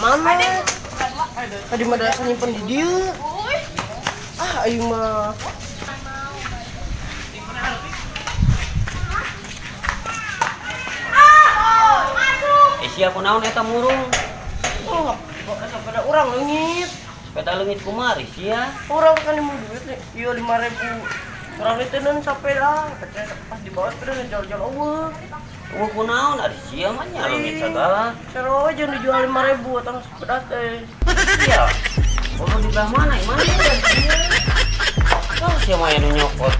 Mana? Tadi mah da nyimpen di dieu. Ah, aing mah. Eh, sia kunaon eta murung? Oh, kok sepeda urang leungit. Sepeda leungit kumari sia? Urang kan mau duit nih, iya 5.000. Urang itu nun sepeda, pas dibawa sepeda jual-jual eueuh. Eueuh kunaon ari sia mah nya leungit sagala. Sarua we jeung dijual 5.000 atau sepeda teh. Iya. Oh, di belah mana? Mana ya? Oh, sia mah anu nyokot.